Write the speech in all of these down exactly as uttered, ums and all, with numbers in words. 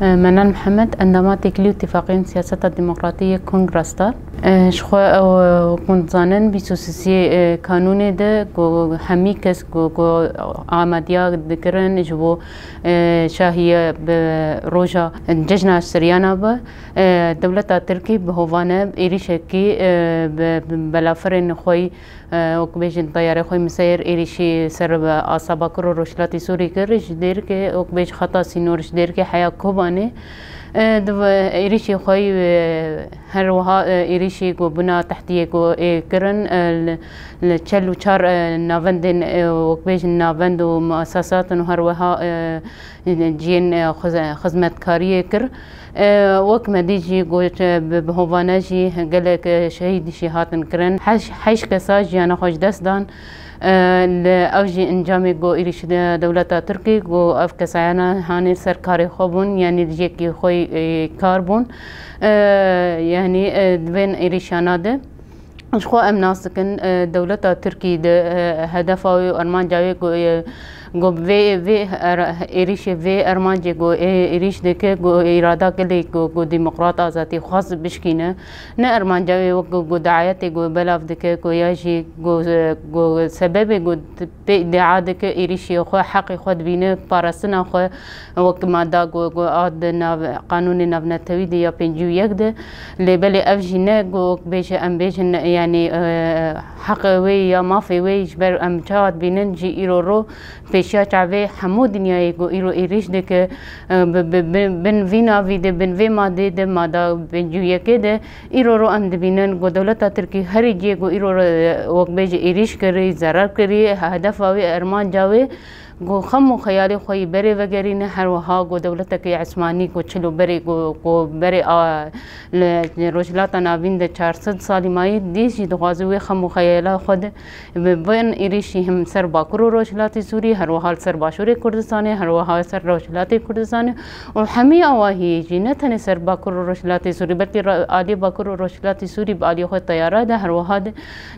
Menan Mihemed, endama têkilî û tifaqên siyaseta demokratî yê Kongra Star. Ji xwe ew, wek hûn dizanin, bîst û sisê Kanûnê de ku hemî kes ku, ku amadiya dikirin ji bo şahiye bi roja cejna Siryana be, dewleta Tirkî bi hovane êrîşekî bi, bi belafirên xwe yî, wek bêjin teyarê xwe miseyir êrîşî ser bi asa Bakur û Rojhilatî Sûrî kir, ji dêrikê wek bêj xeta sînor ji dêrikê heya Kobanê, di êrîşî xwe yî, her wiha êrîşî ku bûna tehdiyê ku ê kirin, li, li çel û çar navendên, wek bêjin navend û muesesatin û her wiha cihên xiz-, xizmetkariyê kir. Wek me dî jî got, bi, bi hovane jî gelek şehîd jî hatin kirin. Heş-, heşt kesa jiyana xwe ji dest dan. Li ew jî encamê ku êrîşî de dewleta Tirkî ku ev kesayana hanê ser karê xwe bûn, yanî di jêkî xwe, kar bûn. Yanî, di vên êrîşana de. Ji xwe em nas dikin, e, dewleta Tirkî di, e, hedefa wê û armanca wê ku, e, ku vê, vê er-, êrîşê vê armancê ku ê-, êrîş dike ku îrada gelê ku, ku demokrat azadîxwaz bişkîne. Ne armanca wê wek ku, ku daetê ku belav dike ku ya jî ku, e, ku sebebê ku pê îdia dike êrîşê xwe, heqê xwe dibîne, parastina xwe, wek mada ku, ku a di nav, qanûnê navnetewî de ya pêncî û yek de. Lê belê ev jî ne ku bêje, em bêjin, yanî, e, heqê wê ya mafê wê ji ber em çawa dibînin jî îro ro pêşiya çavê hemû dinyayê ku îro êrîş dike, e, bi, bi, bi, bin vî navî de, bin vê madê de, mada pêncî û yekê de, îro ro em dibînin ku dewleta Tirkî herî cihê ku îro ro, e, wek bêje êrîş kirî, zerar kirî, hedefa wê, armanca wê, ku xem û xeyalê xwe yî berê vegerîne, her wiha ku dewletekî esmanî ku çilo berê ku, ku berê a, li Rojhilata Navîn de çar sed salî mayî, dî jî dixwaze wê xem û xeyala xwe de bi bin êrîşî him ser Bakur û Rojhilatê Sûrî, her wiha li ser Başûrê Kurdistanê, her wiha ser Rojhilatê Kurdistanê û hemî awahiyê jî ne tenê ser Bakur û Rojhilatê Sûrî, belkî ra-, aliyê Bakur û Rojhilatê Sûrî bi aliyê xwe teyara de, her wiha de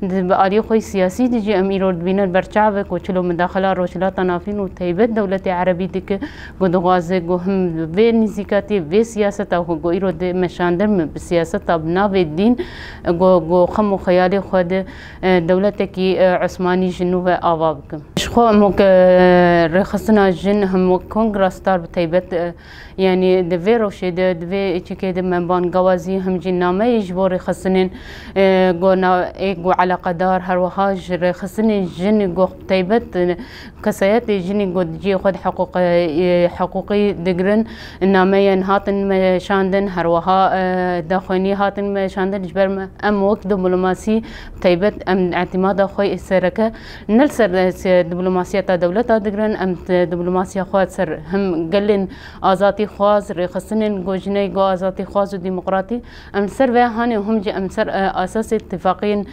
Di, bi aliyê xwe yî siyasî de jî em îro dibînin berçav e ku çilo mudaxila Rojhilata Navîn û taybet dewletê erebî dike, ku dixwaze ku him vê nîzîkatiyê, vê siyaseta ku, ku îro dê meşandin, bi siyaseta bi navê dîn, ku, ku xem û xeyalê xwe de, e, dewletekî, e, Osmanî ji nû ve ava bikin. Ji xwe him wek, e, rêxistina jin, him wek Kongra Star bi taybet, e, Yanî di vê rewşê de, di vê çikê de me bangawazî him jî nameyê ji bo rêxistinên, e, go na-, ê go eleqedar, her wiha ji rêxistinên jin go taybet, e, kesayetê jinî go di cihê xwe de hiqûq-, e, hiqûqî digirin, nameyên hatin meşandin, her wiha, e, daxuyanî hatin meşandin, ji ber me, em wek diplomasî taybet em îtîmada xwe sereke ne li ser, e, diplomasiyeta dewleta digirin, em, e, diplomasiya xwe ser him gelên azadîxwaz, rêxistinên ku jinê ku azadîxwaz û demokratî, em li ser vê hanê hûn jî em ser, e, esasê tifaqên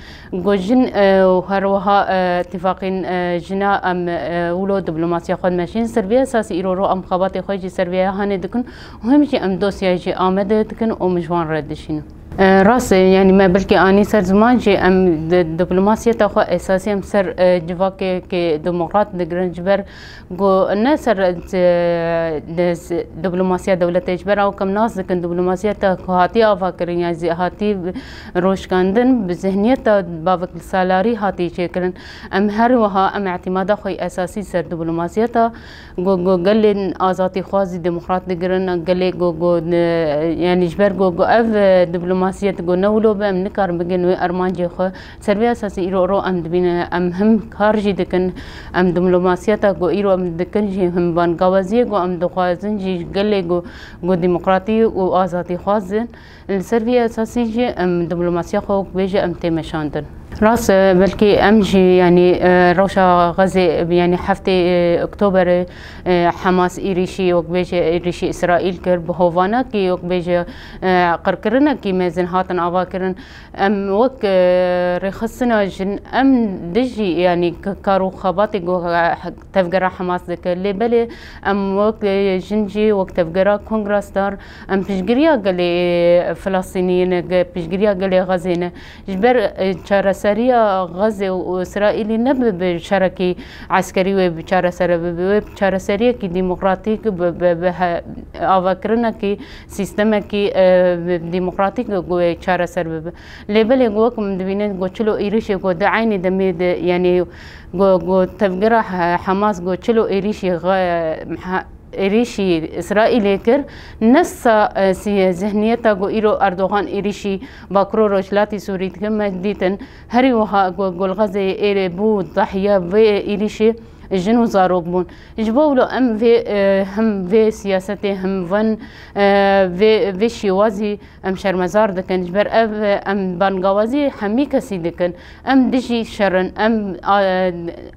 ku jin, e, û her wiha, e, tifaqên, e, jina em, e, wilo diplomasiya xwe dimeşînin. Ser vê esasî îro ro em xebatê xwe jî ser vê hanê dikin û hûn jî em dosyayê jî amade dikin û min ji wan re dişînin. E, rast e, yanî me belkî anî ser ziman jî em di diplomasiyeta xwe esasî em ser, e, civakê ke demokrat digirin ji ber Ku ne ser, e, de-, s-, diplomasiya dewletê ji ber ew kem nas dikin, diplomasiya te ku hatî avakirin ya zî hatî roşkandin, bi zihniyeta bavek salarî hatî çêkirin. Em her wiha em îtîmada xwe yî esasî ser diplomasiyeta ku, ku gelên azadîxwazî demokrat digirin, gelê ku, ku, e, yanî ji ber ku, ku ev, e, diplomasiyet ku ne wilo be, em nikarin bigin wê armancê xwe. Ser vê esasî îro ro em dibînin, em him kar jî dikin, em diplomasiyeta ku îro em dikin jî him bangawaziyê ku em dixwazin jî gelê ku, ku demokratî û azadîxwaz in. Li ser vê esasî jî em diplomasiya xwe wek bêje em tê meşandin. Rast e, belkî em jî, yanî, e, rewşa Xezê, yanî heftê, e, Oktoberê, e, Hamas êrîşî, wek bêje êrîşî Îsraîl kir, bi hovana kî, wek bêje, e, qirkirinekî mezin hatin ava kirin. Em wek, e, rêxistina jin, em dijî, yanî k-, kar û xebatê ku, e, tevgera Hamas dike. Lê belê em wek, e, jin jî, wek tevgera Kongra Star, em piştgiriya gelê, e, Filistîniyê ne, ge-, piştgiriya gelê Xezê ne. Ji ber, e, çareser Çareseriya Xezê û Îsraîlî ne bi, bi şerekî eskerî wê bi çareser bibe, wê bi çareseriyekî demokratîk, bi, bi, bi he-, avakirinekî, sîstemekî, e, bi, demokratîk wê çareser bibe. Lê belê ku wek min dibîne ku çilo êrişê ku di eynî demê de, yanî ku, ku tevgera He-, Hamas ku çilo êrişî xe-, he-, êrişî Îsraîlê kir, nefsa, e, sî-, zihniyeta ku îro Erdogan êrişî Bakur û Rojhilatî Sûrî dike me dîtin. Herî wiha ku, ku li Xezeyê êrê bû dahiya vê êrişê jin û zarok bûn. Ji bo wilo em vê, e, him vê siyasetê, him van, e, vê, vê şêwazî em şermezar dikin. Ji ber ev, e, em bangawazî hemî kesî dikin. Em dijî şer in, em, a,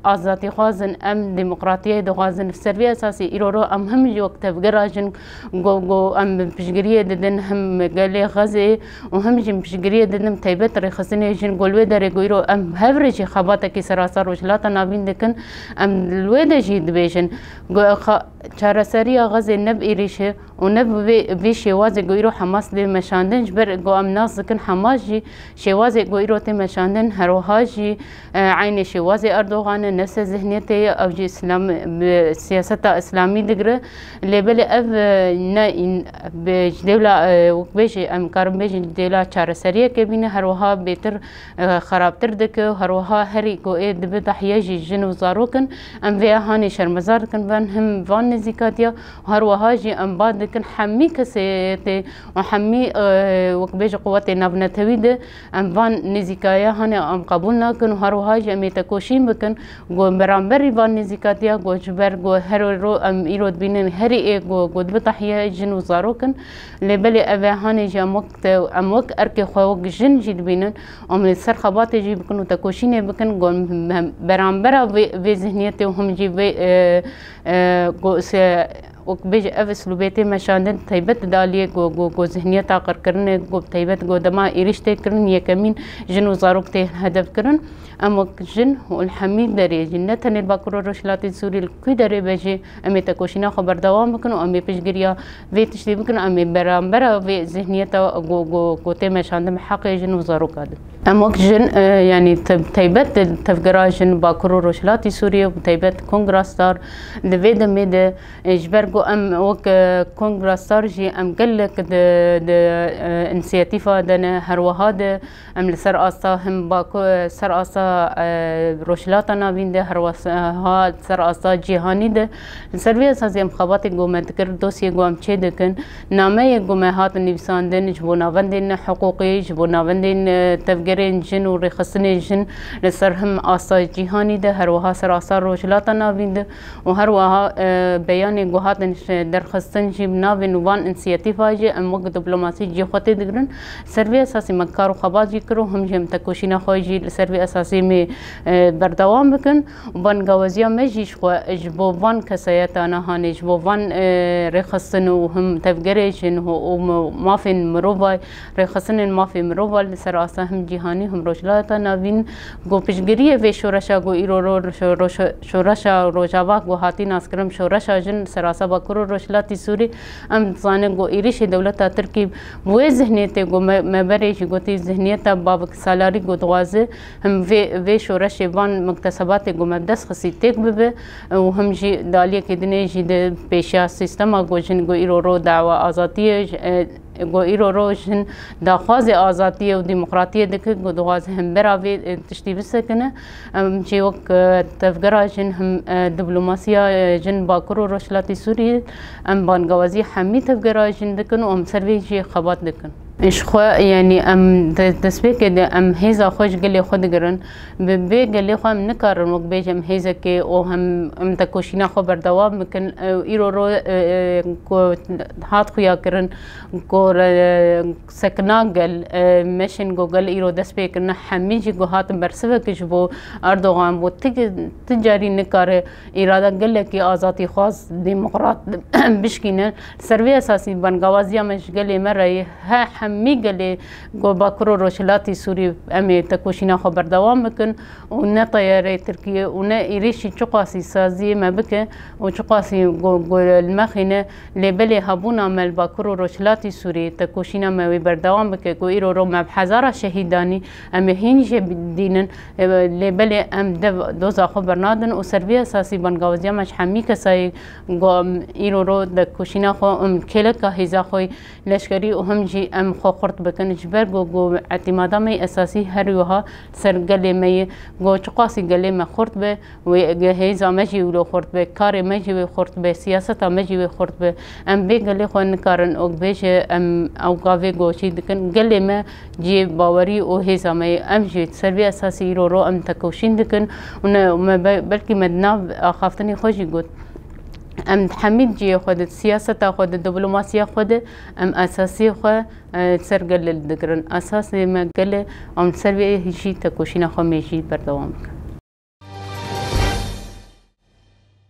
azadîxwaz in, em demokratiyê dixwazin. Ser vê esasî îro ro em him jî wek tevgera jin ku, ku em piştgiriyê didin, him gelê Xezê û him jî piştgiriyê didin taybet rêxistinê jin ku li wê derê ku îro em hev re jî xebatekî serasa Rojhilata Navîn dikin, em li wê de jî dibêjin ku xa-, çareseriya Xezê ne bi êrîşê û ne bi vê, vê şêwazê ku îro Hamas dê meşandin, ji ber ku em nas dikin Hamas jî şêwazê ku îro tê meşandin, her wiha jî, e, eynê şêwazê Erdogan e, nefse zihniyetê ye, ew jî Îslam, bi siyaseta Îslamî digire. Lê belê ev, e, ne, bi, ji dêvla, e, wek bêjî, em karin bêjin ji dêvla çareseriyekê bîne, her wiha bêtir, e, xerabtir dike, her wiha herî ku ê dibe dahiye jî jin û zarok in. Em vê hanê şermezar dikin, van him van nêzîkatiya, her wiha jî em bat dikin hemî kesê tê û hemî, e, wek bêjî quwetê navnetewî de em van nêzîkaya hanê em qebûl nakin û her wiha jî em ê tekoşîn bikin ku beramberî van nêzîkatiya ku ji ber ku her ro em îro dibînin herî ê ku, ku dibe tahiye jin û zarok in. Lê belê ev e hanê jî em wek te, em wek erkê xwe wek jin jî dibînin, em li ser xebatê jî bikin û tekoşînê bikin ku em, em berambera vê, vê zihniyetê û him jî vê, e, e, ku se, wek bêjî ev uslûbê tê meşandin, taybet di aliyê ku, ku, ku zihniyeta qirkirinê, ku taybet ku dema êrîş tê kirin, yekemîn jin û zarok tê hedef kirin. Em wek jin û li hemî derê jî, ne tenê li Bakur û Rojhilatê Sûrî, li ku derê be jî, em ê tekoşîna xwe berdewam bikin û em ê piştgiriya vê tiştê bikin, em ê berambera vê zihniyeta ku, ku, ku tê meşandin bi heqê jin û zaroka din. Em wek jin, e, yanî te-, taybet di tevgera jin Bakur û Rojhilatî Sûriyê û taybet Kongra Star di vê demê de, e, ji ber ku em wek, e, Kongra Star jî em gelek di, di, e, însiyatîfa de ne, her wiha de em li ser asta him Baku-, ser asta, e, Rojhilata Navîn de, her wiha ser asta cîhanî de. Li ser vê esasî em xebatê ku me dikir, dosyê ku em çê dikin, nameyê ku me hatin nivîsandin ji bo navendên hiqûqî, ji bo navendên, e, tevgerên jin û rêxistinên jin li ser him asta cîhanî de, her wiha ser asta Rojhilata Navîn de û her wiha, e, beyanên ku hatin derxistin jî bi navên van însiyatîfa jî em wek diplomasî cî xwe tê digirin. Ser vê esasî me kar û xebat jî kir û him jî em tekoşîna xwe jî li ser vê esasî em ê, e, berdewam bikin. Bangawaziya me jî ji xwe, ji bo van kesayeta nihanê, ji bo van, e, rêxistin û him tevgerê jin û, û mafên mirovan, rêxistinên mafê mirovan li ser asta him cîhanî, him Rojhilata Navîn, ku piştgiriyê vê şoreşa ku îro ro-, şo-, ro-, şo-, şoreşa Rojava ku hatî naskirin şoreşa jin li ser asta Bakur û Rojhilatî Sûrî, em dizanin ku êrîşê dewleta Tirkî bi wê zihniyetê ku me, me berê jî gotî zihniyeta bavek salarî ku dixwaze, him vê, vê şoreşê van muktesebatê ku me bi dest xistî têk bibe û him jî di aliyekê dinê jî di pêşiya sîstema ku jin ku îro ro dawa azadiyê, e, ku îro ro jin daxwazê azadiyê û demokratiyê dike, ku dixwaze him bera vê, e, tiştî bisekine. Em jî wek, e, tevgera jin him, e, diplomasiya, e, jin Bakur û Rojhilatî Sûriyê, em bangawazî hemî tevgera jin dikin û em ser vê jî xebat dikin. Ji xwe, yanî em de-, destpêkê de em hêza xwe ji gelê xwe digirin. Bi bê gelê xwe em nikarin wek bêjim hêzekê û hem em tekoşîna xwe berdewam bikin. Ew îro ro, e, e, ku hat xuya kirin, ku re-, sekina gel, e, meşên ku gel îro dest pê kirine, hemî jî ku hatin bersivek ji bo Erdogan bû. Ti, ti carî nikare îrada gelekî azadîxwaz, demokrat bişkîne. Ser vê esasî bangawaziya me ji gelê me re ye. He, Mî gelê ku Bakur û Rojhilatî Sûrî em ê tekoşîna xwe berdewam bikin û ne teyarê Tirkiye û ne êrişî çiqasî saziyê me bike û çiqasî ku, ku li me xîne, lê belê hebûna me li Bakur û Rojhilatî Sûrî tekoşîna me wê berdewam bike ku îro ro me bi hezara şehîd danî, em ê hîn jê dînin, e, lê belê em dev doza xwe bernadin û ser vê esasî bangawaziya me ji hemî kesayê ku em îro ro tekoşîna xwe, em kêleka hêza xwe leşkerî û him jî em xwe xurt bikin. Ji ber ku, ku etîmada me yê esasî her wiha ser gelê me ye. Ku çiqasî gelê me xurt be, wê ge-, hêza me jî wilo xurt be, karê me jî wê xurt be, siyaseta me jî wê xurt be. Em bê gelê xwe nikarin û bêje em ew gavê goşî dikin. Gelê me cihê bawerî û hêza me ye. Em jî ser vê esasî îro ro em tekoşîn dikin û ne, me be-, belkî me di nav axaftinê xwe jî got. Em di hemî cihê xwe de, siyaseta xwe de, diplomasiya xwe de em esasiyê xwe, e, ser gel digirin. Esasê me gel e, em ser vê jî tekoşîna xwe mê jî berdewam bikin.